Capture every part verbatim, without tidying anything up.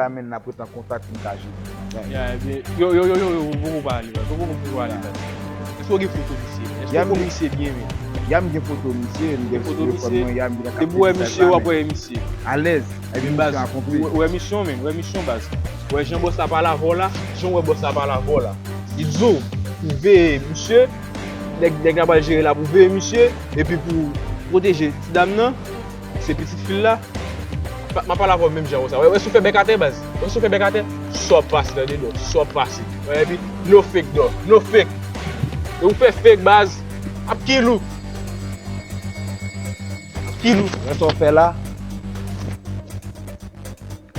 Amèn, n ap ret an kontak pou n ka jere. Ya, ebyen, yo, yo, yo, yo, yo, ou poko pale, baz. Ou poko poko pale, baz. Èske w gen foto misye? Èske w konn misye byen, men? Ya, m gen foto misye, m gen foto misye. Depi w wè misye, w ap wè misye. Alèz, epi misye akonpli. Ou wè misyon, men, ou wè misyon, baz. Ou wè jan bòs la pale avè w la, jan w wè bòs la pale avè w la. Li di w, pou veye misye, nèg, nèg la pral jere la pou veye misye, epi pou pwoteje ti dam nan, se pitit fi l la. M ap pale avè w menm jan konsa. Wè, wè, si w fè bèk atè, baz. Wè, si w fè bèk atè, sa w pase, tande non, sa w pase. Wè, epi, no fake, non, no fake. E ou fè fake, baz. Ap kilou. Ap kilou. Wè sa w fè la.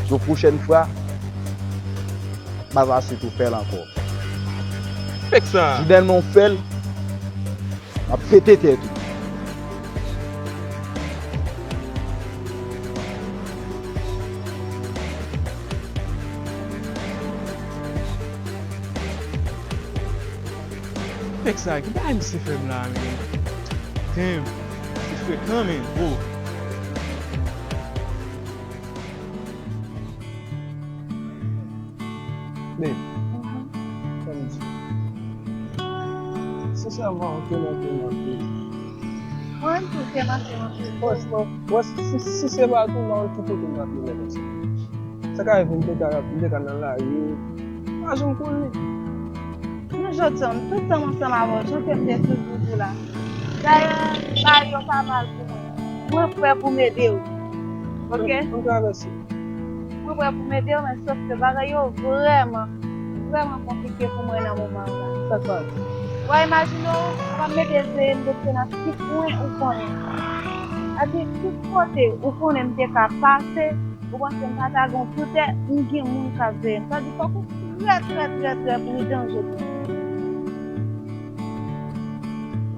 Yon pwochèn fwa, baz la se tou fè l ankò. Fake sa. Jou dèlman w fè l, m ap pete tèt ou. Fake sa, ki bagay misye fè m la, men? Damn, se frekan, men, bro. Babe, sa m di. Sensèman, ou te manke m anpil. Mwen menm tou, ou te manke m anpil. Franchman, wè, si, si se pa tou, mwen ki kote m ap mennen konsa. Sa ka rive, m te ka, m te ka nan lari, m pa janm konnen. Nou jodi an, m tout tan m ansanm avè w, jan ke m te toujou di w la. Dayè, bagay yo pa mal pou mwen. Mwen prè pou m ede w. Oke? Mwen travèse. Mwen prè pou m ede w, men sòf ke bagay yo vrèman, vrèman konplike pou mwen nan moman an la. Sa k pase? W a imajine w, m ap mete zye m depi nan ti kwen ou konnen. Epi tout kote ou konnen m te ka pase, ou panse m pa ta gen yon poutè, m gen moun k ap veye m. Sa di fòk ou trè, trè, trè, trè pridan jodi.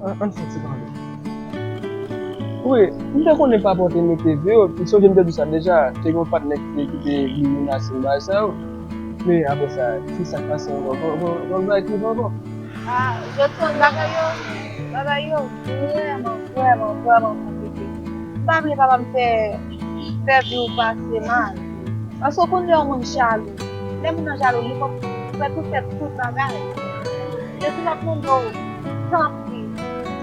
An, ann fè ti pale. Wi, m te konnen papa w te mete veye w, m sonje m te di w sa deja, te gen yon patnè ki te, ki te vin menase m bagay sa yo. Men apre sa, ki sa k pase ankò? Gon, gon, gon bagay ki rive ankò? A, Jodson, bagay yo, bagay yo vrèman, vrèman, vrèman konplike. M pa vle papa m fè, fè vi w pase mal. Paske w konn lè yon moun jalou. Lè moun nan jalou, li fòk fè tout, fè tout bagay. Jezi, m ap mande w, tanpri,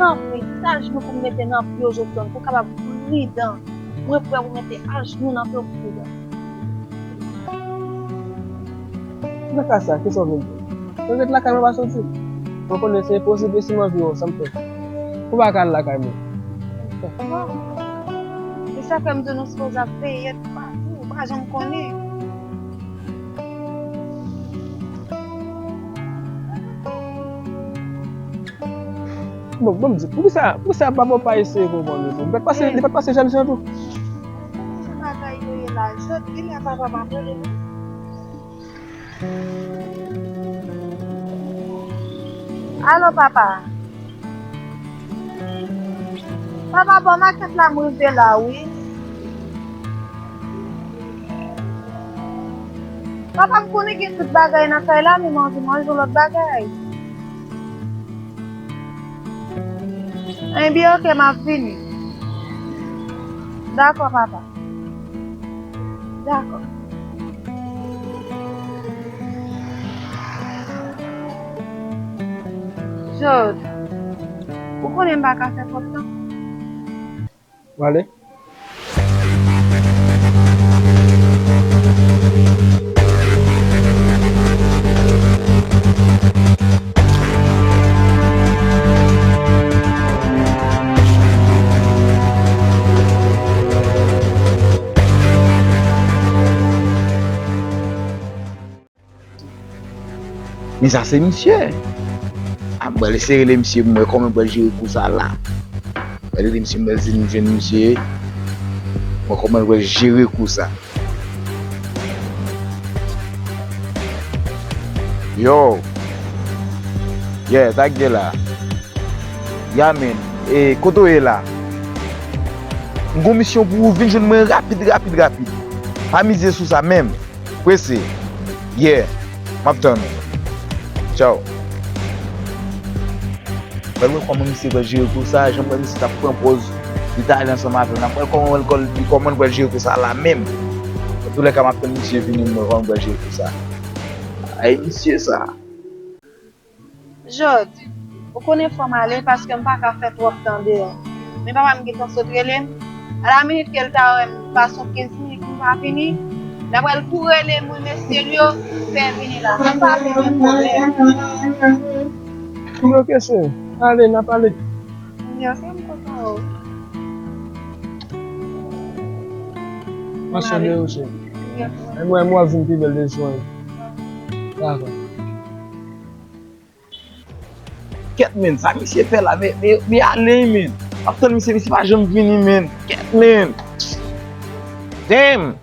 tanpri, se ajnou pou m mete nan pye w, Jodson, pou w kapab pridan. Mwen prè pou mete ajnou nan pye w pou pridan. Nan ka sa, kisa w vle m fè? Mwen ret lakay mwen pa soti. Mwen konnen se enposib, e si m anvi wè w, sa m fè? Ou pa ka al lakay mwen. Bon. Se sa fè m di w nou sipoze ap veye patou, ou pa janm konnen. Bon, bon, m di, poukisa, poukisa papa w pa eseye konprann ou tou? Li pa t pase, li pa t pase jèn jan tou? Jan bagay yo ye la, jodi la papa m ap rele nou. Alo, papa. Papa, bò makèt la m rive la, wi. Papa, m konnen gen tout bagay nan kay la, men m anvi manje yon lòt bagay. Ebyen, oke, m ap vini. Dakò, papa. Dakò. Jod, ou konnen m pa ka fè twòp tan. W ale? Men sa se misye. A, m pral eseye rele misye pou m wè kòman l pral jere kou sa la. M pral rele misye, m pral di l m jwenn misye. Mwen kòman l pral jere kou sa. Yo. Yeah, sa k gen la? Ya men, e, kote w ye la? M gon misyon pou ou, vin jwenn mwen rapid, rapid, rapid. Pa mize sou sa menm. Prese. Yeah. M ap tann ou. Tchaw. Pral wè kòman misye pral jere kou sa, jan m wè misye t ap pran pòz li t ale ansanm avè m nan. Pral kòman l, kòman l pral jere kou sa la menm. Toulèka, m ap tann misye vini, m wè kòman m pral jere kou sa. Ay, misye sa. Jod, ou konnen fò m ale paske m pa ka fè twòp tan deyò. Men papa m gentan sot rele m. A la minit ke l ta wè m pase yon kenz minit m pa vini, l ap pral kouri rele m wi mesye l yo pou fè vini la. Sa m pa vle menm pwoblèm. Wi, oke, se. Ale, n a pale. Wi, oke, m kontan wè w. Mwen sonje ou se. Wi, oke. E mwen, mwen vin pi bèl de swen. Dakò. Kèt, men, sa misye fè la, men, men, men ale, men. M ap tann misye, misye pa janm vini, men. Kèt, men. Damn!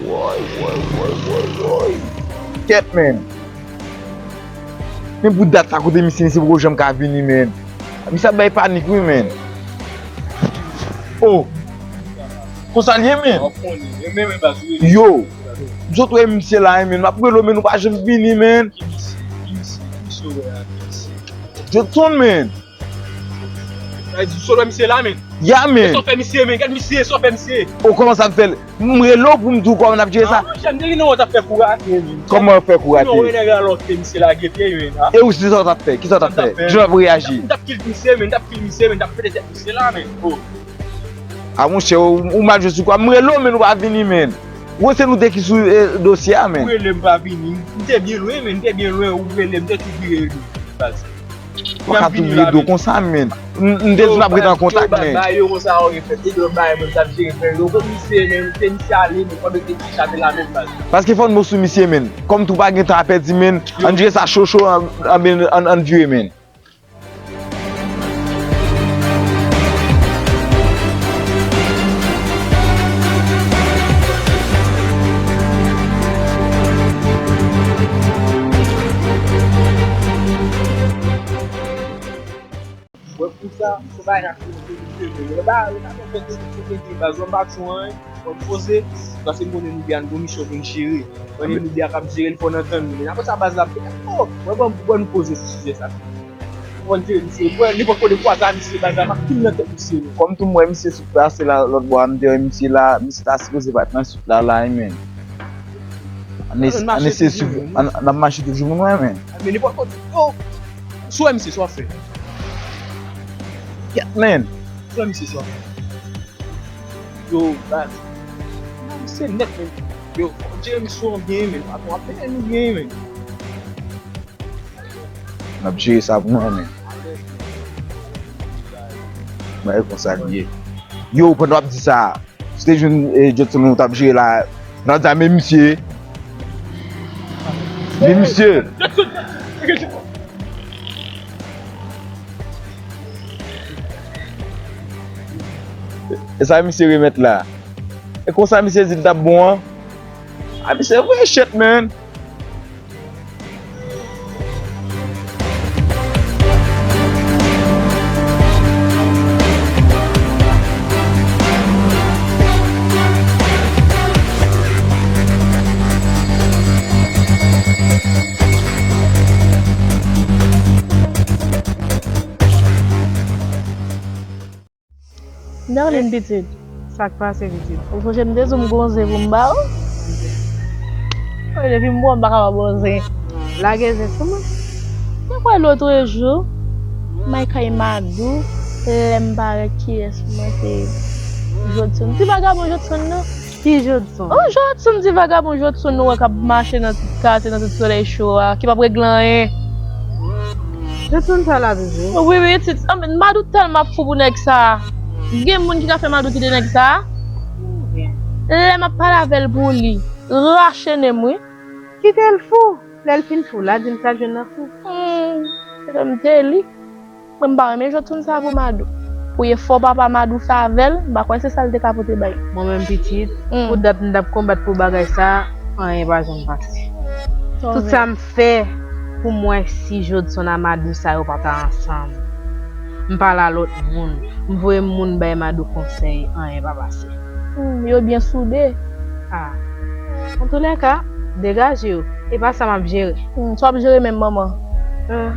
Woy, woy, woy, woy, woy. Kèt, men. Men pou dat sa kote misye, misye poko janm ka vini, men. Misye ap bay panik, wi, men. Oh. Konsa l ye, men. Yo. M sot wè misye la, men. M ap rele w, men ou pa janm vini, men. Jodson, men. Sa di, sot wè misye la, men. Ya, men. Sa w fè misye, men. Gad misye, sa w fè misye. O, kòman sa m fè l? M rele w pou m di w kòman n ap jere sa. Ah, monchè, m te gen nan w t ap fè kou rate, men. Kòman w fè kou rate? Non, wè nèg la lòk te misye lage pye, men. E ou se sa w t ap fè? Kisa w t ap fè? Jan w ap reyaji? M t ap kill misye, men. M t ap kill misye, men. M t ap pete tèt misye la, men. Oh. A, monchè, ou, ou mal jwe sou kwa. M rele w, men ou pa vini, men. Ou se nou te ki sou, eh, dosye a, men. Ou rele m pa vini. M te byen lwen, men. M te byen lwen, ou rele m, m te tou vire. Baz. Ou pa ka tou vire do konsa, men. M, m te di n ap ret an kontak, men. Yo, bagay yo konsa, yo fè, e lòt bagay, men, m t ap jere frè yo. Bon, misye, men, se misye ale, men, pandan ke ti chate la, men, baz. Paske fò n bon sou misye, men. Kòm tou pa gen tan a pèdi, men, ann jere sa cho cho, an, an, an, ann vire, men. Wè pou sa, se bagay k ap fè yo fè yo fè yo. Ba, yo pa konn fè yo fè yo baz, yo pa tchou anyen. Fò n poze, paske m konnen Nubia n gon misyon pou n jere. Konnen Nubia k ap jere l, fò n antann li. Men apre sa, baz la ap fè, oh, mwen ban m, ban m poze sou sijè sa. Fò n jere misye. Mwen, nenpòt kote kwaze a misye, baz la, m ap fin nan tèt misye. Kòm tou m wè misye sou plase la, lòt bò a, m te wè misye la, misye ta sipoze pa t nan sit la, la, men. Ann es-, ann eseye swiv, ann, ann ap mache toujou, moun wè, men. Men nenpòt kote, yo, si w wè misye, sa w ap fè? Kèt, men. Si w wè misye, sa w ap fè? Yo, baz. Nan misye nèt, men. Yo, fò jere misye an byen, men. Patwon ap mennen nou byen, men. N ap jere sa pou nou, men. Bagay konsa l ye. Yo, pandan w ap di sa, si te jwenn, eh, Jodson ou t ap jere la, pandan w di sa, men misye. Men misye. E sa misye remèt la? E konsa misye di l t ap bon an? A, misye vre shit, man. Darline, pitit. Sa k pase, pitit? Ou sonje m te di w m gon zen pou m ba ou? Wi, depi m bo w, m pa ka pa ba w zen. Lage zen sou mwen. Mwen kwè lotrejou, m al kay Madou, lè m parèt, kiyès mwen te? Jodson. Ti vagabon Jodson nan. Ki Jodson? Oh, Jodson, ti vagabon Jodson nou wè k ap mache nan tout katye, nan tout solèy cho a, ki p ap regle anyen. Jodson sa la toujou? Wi, wi, ti, anben, Madou tèlman ap fou pou nèg sa. Gen moun ki ka fè Madou kite nèg sa? Lè m ap pale avè l pou li, rache nen m, wi. Kite l fou. Lè l fin fou la, di m sa l jwenn nan fou. Hmm, se m te li. Mwen, m pa renmen Jodson sa pou Madou. Pou efò papa Madou fè avè l, m pa kwè se sa l te ka pote bay. Mwen menm pitit, hmm, pou dat m t ap konbat pou bagay sa, anyen pa janm pase. Tout sa m fè pou m wè si Jodson a Madou sa yo pa ta ansanm. M pale a lòt moun, m voye moun bay Madou konsèy, anyen pa pase. Hmm, yo byen soude. Ah. Antoulèka, degaje w. E pa sa m ap jere. Hmm, sa w ap jere menm, manman. Ah.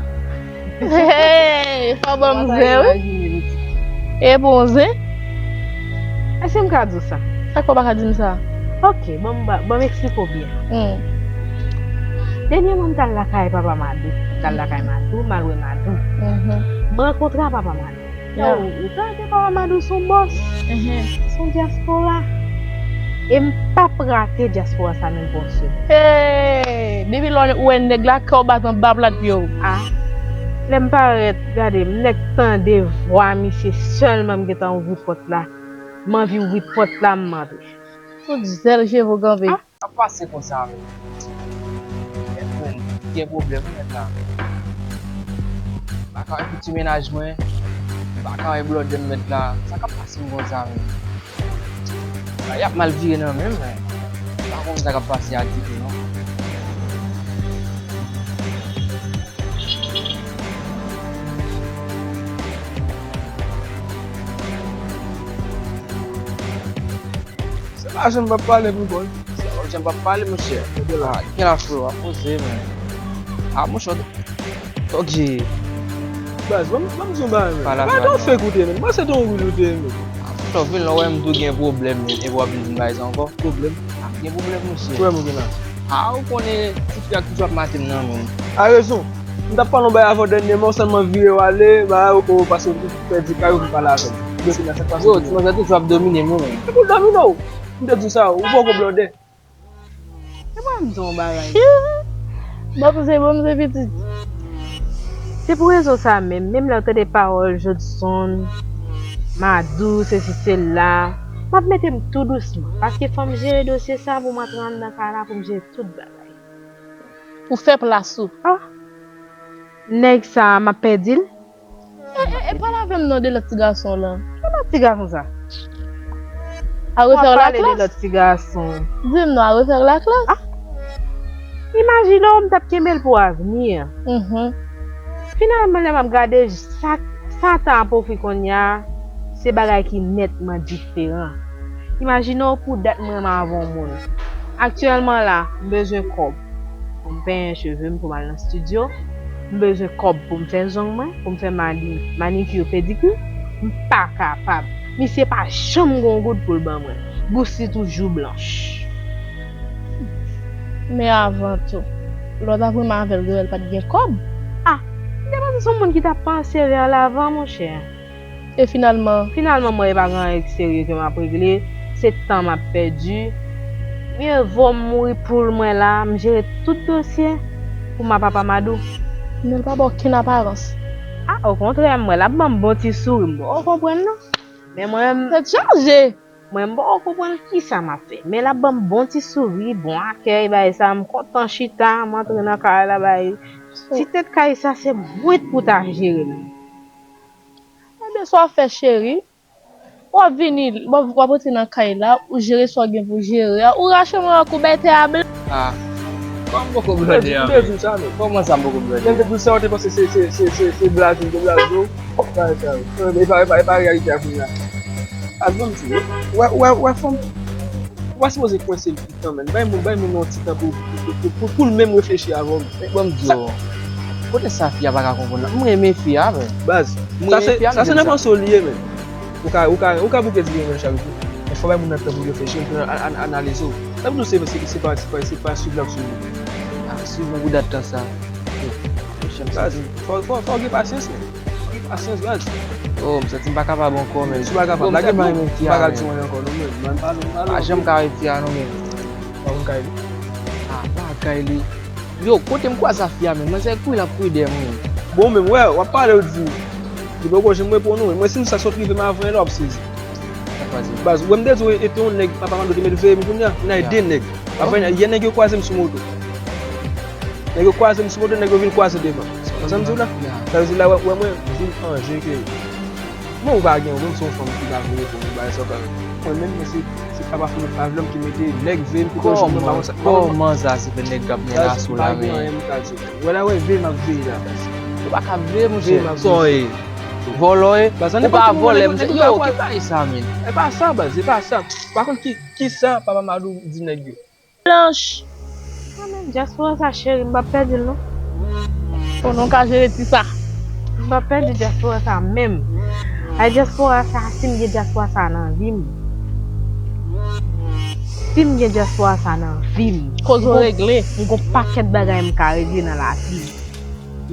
Hey, sa w ban m zen, wi. E bon zen? Èske m ka di w sa? Sa k fè w pa ka di m sa? Ok, ban m, ban m eksplike w byen. Hmm. Dènyèman, m t al lakay papa Madou. M t al lakay Madou, m al wè Madou. Mhm. M rankontre a papa Madou. Yo, ou, ou tande papa Madou se yon bòs. Mhm. Se yon dyaspora. E m p ap rate dyaspora sa menm pou yon segonn. Hey! Depi lè w wè nèg la, kè w bat anba plat pye w. Ah. Lè m parèt, gade, m nèk tande vwa misye sèlman, m gentan ouvri pòt la. M anvi ouvri pòt la, m antre. Tout zèl cheve w kanpe. Ah. K ap pase konsa menm? Mèt mwen, gen pwoblèm wi mèt la. M pa ka wè pitit mennaj mwen, m pa ka wè blòdè m mèt la. Sa k ap pase m konsa menm? Bagay ap mal vire nan men m, men m pa konn sa k ap pase a ditou non. Se pa janm p ap pale pou kòl. Se pa janm p ap pale, monchè. Kote la? Ah, gen la frè, w ap poze, men. Ah, monchè, ok. Baz, ban m, ban m di yon bagay, men. Pale avè m. Bagay ou fè koute, men. Mwen se te yon wil ou te, men. Ah, monchè, w vin la, w wè m tou gen pwoblèm, men. Epi w ap vin di m bagay sa ankò? Pwoblèm? Ah, gen pwoblèm, monchè. Pwoblèm ou gen la? Ah, ou konnen, ti fi a toujou ap mate m nan, men. A rezon. M t ap pale yon bagay avè w dènyèman, ou sèlman vire w ale, bagay ou pase w pèdi kay ou vin pale avè m. Ou dwe konnen sa k pase. Yo, ti manzè toujou ap domine m wi menm. Se pou l domine w. M te di w sa, ou poko blòdè. E mwen m di w yon bagay. Bon, se bon, se pitit. Se pou rezon sa menm, menm lè w tande pawòl Jodson, Madou, sesi, sela, m ap mete m tou dousman. Paske fò m jere dosye sa pou m antre anndan kay la, pou m jere tout bagay. Pou fè plas ou. Ah. Nèg sa a, m ap pèdi l. E, e, e, pale avè m non de lòt ti gason lan. Ki lòt ti gason sa? A refè laklas? Di m non, a refè laklas? Ah. Imajine w, m t ap kenbe l pou avni. Mhm. Finalman, lè m ap gade, sa, sa tan ap ofri kounye a, se bagay ki nètman diferan. Imajine w, pou dat m renmen avè yon moun. Aktyèlman la, m bezwen kòb pou m penyen cheve m, pou m al nan estidyo. M bezwen kòb pou m fè zong mwen, pou m fè mani-, manikir, pedikir. M pa kapab. Misye pa janm gen yon goud pou l ban mwen. Bous li toujou blanch. Men avan tou, lè w t ap renmen avè l, Joel pa t gen kòb. Ah, m te panse se yon moun ki t ap panse vè lavan, monchè. E finalman? Finalman, mwen, e pa gen anyen ki serye ke m ap regle. Se tan m ap pèdi. Mye vo m mouri pou l mwen la, m jere tout dosye pou m a papa Madou. Men l pa ba w okenn aparans. A, okontrè, m wè l ap ban m bon ti souri, m poko konprann non. Men mwen menm, tèt chaje. Mwen, m poko konprann kisa m ap fè. Men l ap ban m bon ti souri, bon akèy, bagay sa, m kontan chita, m antre nan kay la, bay. Ti tèt kay sa, se mwen k pou ta jere l. Ebyen, sa w ap fè, cheri? W ap vini, w ap, w ap antre nan kay la, ou jere sa w gen pou jere a, ou rache mwen ak ou bay tè a blan. Ah, kòman m poko blòdè a menm? Kòman sa m poko blòdè? Lè m te di w sa, ou te panse se, se, se, se, se blaze m te blaze w. Bagay sa yo. E pa, e pa, e pa reyalite a kounye a. Al ban m di w, wè, wè, wè fanm, ou pa sipoze kwense l. Kanmenm, bay moun, bay moun yon ti tan pou, pou, pou, pou, pou l menm reflechi avan w. Ban m di w, kote sa fi a pa ka konprann nan? M renmen fi a, men. Baz, sa se, sa se nan panse w li ye, men. Ou ka, ou ka, ou ka bouke di renmen chak jou. Men fò bay moun nan tan pou reflechi, pou an-, an-, analize w. Sa pou di w se, se, se pa, se pa, se pa swiv l ap swiv ou. Ah, swiv mwen pou dat tan sa. Baz, fò, fò, fò w gen pasyans, men. Pasyans, baz. Oh, m santi m pa kapab ankò, men. Si w pa kapab, lage m, m pa ka di w anyen ankò, non, men. M pa, m pa, m pa janm ka wè fi a, non, men. Pa konn kay li. Ah, pa kay li. Yo, kote m kwaze a fi a, men. Manzè kouri, l ap kouri dèyè mwen. Bon, men, wè, w ap pale, w di, li poko janm reponn ou. Mwen, si m sa sot rive m avan lè w ap sezi. Sa k pase? Baz, ou wè m te di w, e te yon nèg, papa Mando te met veye m kounye a. N a de nèg. Apre, yè nèg yo kwaze m sou moto. Nèg yo kwaze m sou moto, nèg yo vin kwaze devan. Konprann sa m di w la? Sa vle di la, wè, wè mwen, vin anje ke. Mwen ou pa gen, ou menm se yon fanm ki pa vle reponn ou bagay sa w ka. Mwen menm, mwen se, se papa fanm pa vle m ki mete nèg veye m pou kòm mwen pa konn sa. Kòman sa se fè nèg k ap menace w la, men? Wè la, wè, veye m ap veye la. Ou pa ka veye, monchè. Sa w ye? Vòlò e. Ou pa vòlè, m se. Yo, ki bagay sa, men? E pa sa, baz, e pa sa. Pa konn ki, ki sa papa Madou di nèg yo. Blanch. Mwen menm, dyaspora sa, cheri, m p ap pèdi l, non. Konnen w ka jere ti sa. M p ap pèdi dyaspora sa menm. Ay, dyaspora sa, si m gen dyaspora sa nan vi m. Si m gen dyaspora sa nan vi m. Koze w regle. M gon pakèt bagay m ka regle nan lavi.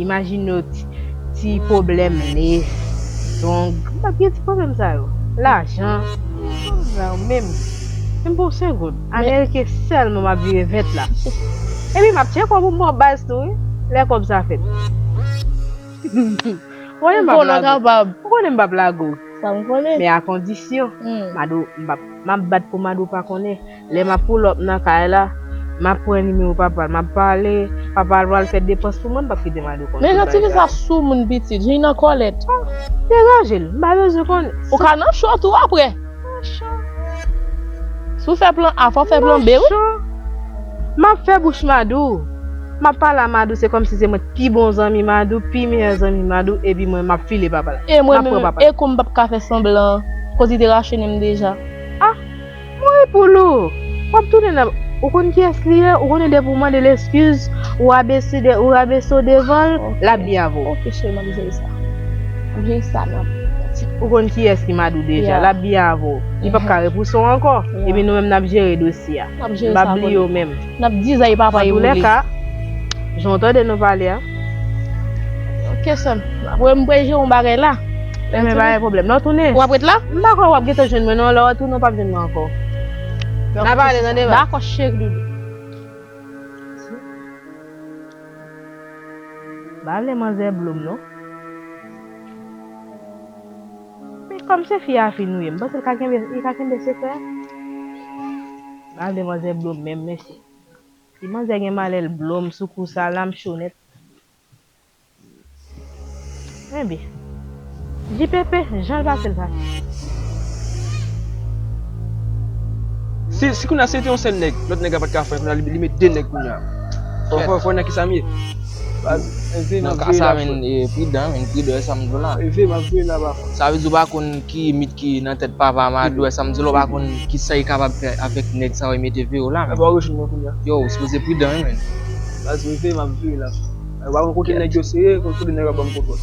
Imajine w ti, ti pwoblèm lès, zong. M p ap gen ti pwoblèm sa yo. Lajan. Pwoblèm sa yo menm. Menm pou yon segonn. Ameriken sèlman m ap vire vèt la. Epi m ap tcheke w pou m ba w baz tou, wi. Lè kòb sa fèt. Ou konnen m p ap lage w. Ou konnen m p ap lage w. Sa m konnen. Men a kondisyon. Hmm. Madou, m p ap, m ap bat pou Madou pa konnen. Lè m ap pull up nan kay la, m ap pran nimewo papa l, m ap pale, papa l pral fè depans pou mwen, m p ap kite Madou konn tout bagay sa. Men jan ti fi sa sou moun pitit, jan li nan kòlèt. Ah, degaje l, m pa bezwen konnen. Ou ka nan cho tou apre. Nan cho. Si w fè plan A, fò w fè plan B, wi. Nan cho. M ap fè bouch Madou. M ap pale a Madou, se kòmsi se mwen ki pi bon zanmi Madou, pi meyè zanmi Madou, epi mwen, m ap file papa l. E mwen menm, e kou m p ap ka fè sanblan, koz li te rache nen m deja. Ah! Mwen pou l ou. W ap tounen nan, ou konn kiyès li ye, ou konnen depi w mande l eskiz, ou rabese de, ou rabese w devan l, l ap byen avè w. Ok, cheri, m ap jere sa. M ap jere sa, m ap. Ou konn kiyès ki Madou deja, l ap byen avè w. Li p ap ka repouse w ankò. Epi nou menm n ap jere dosye a. M ap bliye w menm. N ap di zay papa yo boule. Antoulèka, jan w tande nou pale a. Ok, sè m. Apre m prejwe yon bagay la. Enben, pa gen pwoblèm. Lè w tounen. W ap ret la? M pa kwè w ap gentan jwenn mwen, non. Lè w tounen, w p ap jwenn mwen ankò. N a pale, tande, baz. Dakò, cheri doudou. M pa vle manzè blo m, non. Men kòm se fi a fin ou ye, m panse l ka kenbe, li ka kenbe sekrè. M pa vle manzè blo m menm, mesye. Si manzè gen malè l blo m sou kou sa la, m cho nèt. Enben, J P P, jan l pase, l pase. Si, si kounye a se te yon sèl nèg, lòt nèg la pa t ka fè, kounye a li, li met de nèg kounye a. Fò, fò, fò nan kisa m ye. Baz, enveye nan ka sa, men, e, pridan, men, pridan, e sa m di w la. Enveye, m ap veye la, pa fò. Sa vle di w pa konn ki mit ki nan tèt papa Madou, e sa m di w la, w pa konn kisa li kapab fè avèk nèg sa yo mete veye w la, men. Epa w rejwenn mwen kounye a. Yo, w sipoze pridan, wi, men. Baz, enveye, m ap veye la. Ou pa konn kote nèg yo sere, kote nèg yo ap ban m kontwòl.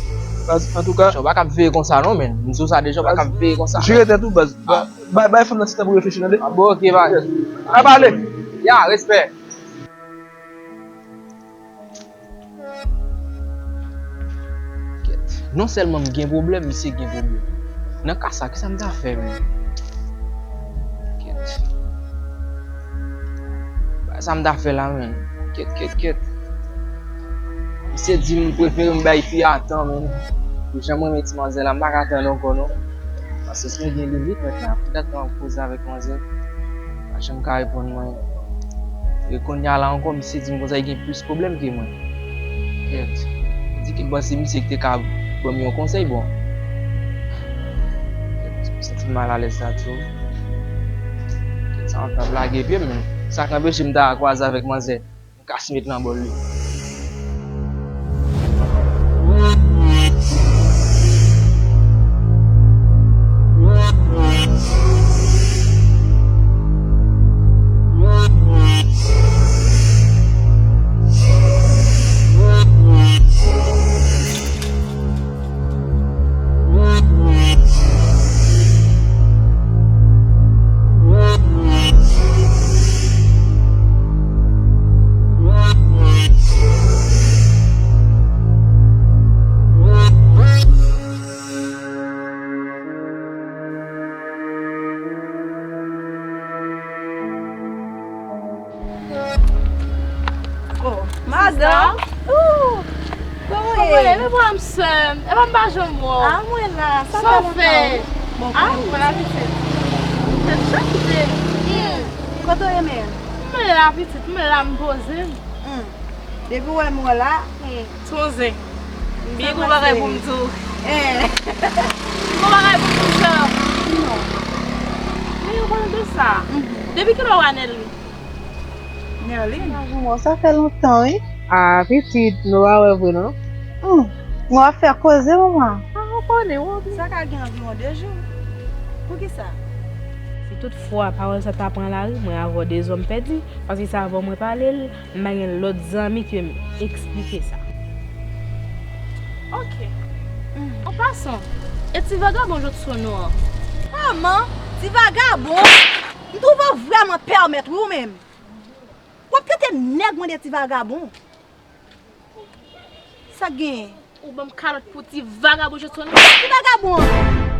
Baz, antouka. Yo pa ka ap veye konsa, non, men. M di w sa deja, yo pa ka ap veye konsa. Jere tèt ou, baz. Ba-, bay, bay fanm nan ti tan pou reflechi, tande? Ah, bon, ok, bay. Yes. N ap pale. Ya, respè. Kèt. Non sèlman m gen pwoblèm, misye gen pwoblèm. Nan ka sa, kisa m ta fè, menm? Kèt. Bagay sa m ta fè la, menm. Kèt, kèt, kèt. Misye di m prefere m bay fi a tan, menm. Pou jan m renmen ti manzè la, m pa ka tann ankò, non. Pasyans mwen gen limit mentnan, ap dat mwen ap koze avèk manzè, pa janm ka reponn mwen. E kounye a la ankò, misye di m konsa li gen plis pwoblèm ke mwen. Kèt. Li di ke bon, se misye ki te ka ban m yon konsèy, bon. Kèt, m santi m malalèz la tou. Kèt, sa m ap lage pye m, men sa k anpeche m ta kwaze avèk manzè. Kas met nan bòl li. Oh, madanm. Ooh, kòman w ye? Kòman w ye? Mwen bò m sè m. Epa m pa janm wè w. Ah, mwen la. Sa fè lontan. Bon, ah, mwen la pitit. Tèt chaje. Hmm. Kote w ye menm? Mwen la pitit, mwen la m poze m. Hmm. Depi w wè m wè la. Hmm. Sonje. M byen gon bagay pou m di w. Eh. M gon bagay pou m di w, sè. Non. Men ou konnen de sa. Mhm. Depi kilè w wè Nerline? Nerline? Madanm, sa fè lontan, wi. Ah, pitit, nou pa wè vre, non? Hmm. Nou ap fè koze, manman. Ah, Abòne, w ap Sa ka gen anviwon de jou. Poukisa? Si tout fwa pawòl sa ta pran lari, mwen avè w de zòm pèdi, paske se avè w mwen pale l, m pa gen lòt zanmi ke m eksplike sa. Ok. An pasan, e ti vagabon Jotson ou an? Kòman? Ti vagabon? M twouve w vrèman pèmèt, wi, ou menm. W ap trete nèg mwen de ti vagabon. Sa k genyen? Ou ban m kalòt pou ti vagabon Jotson ou an? Ti vagabon an!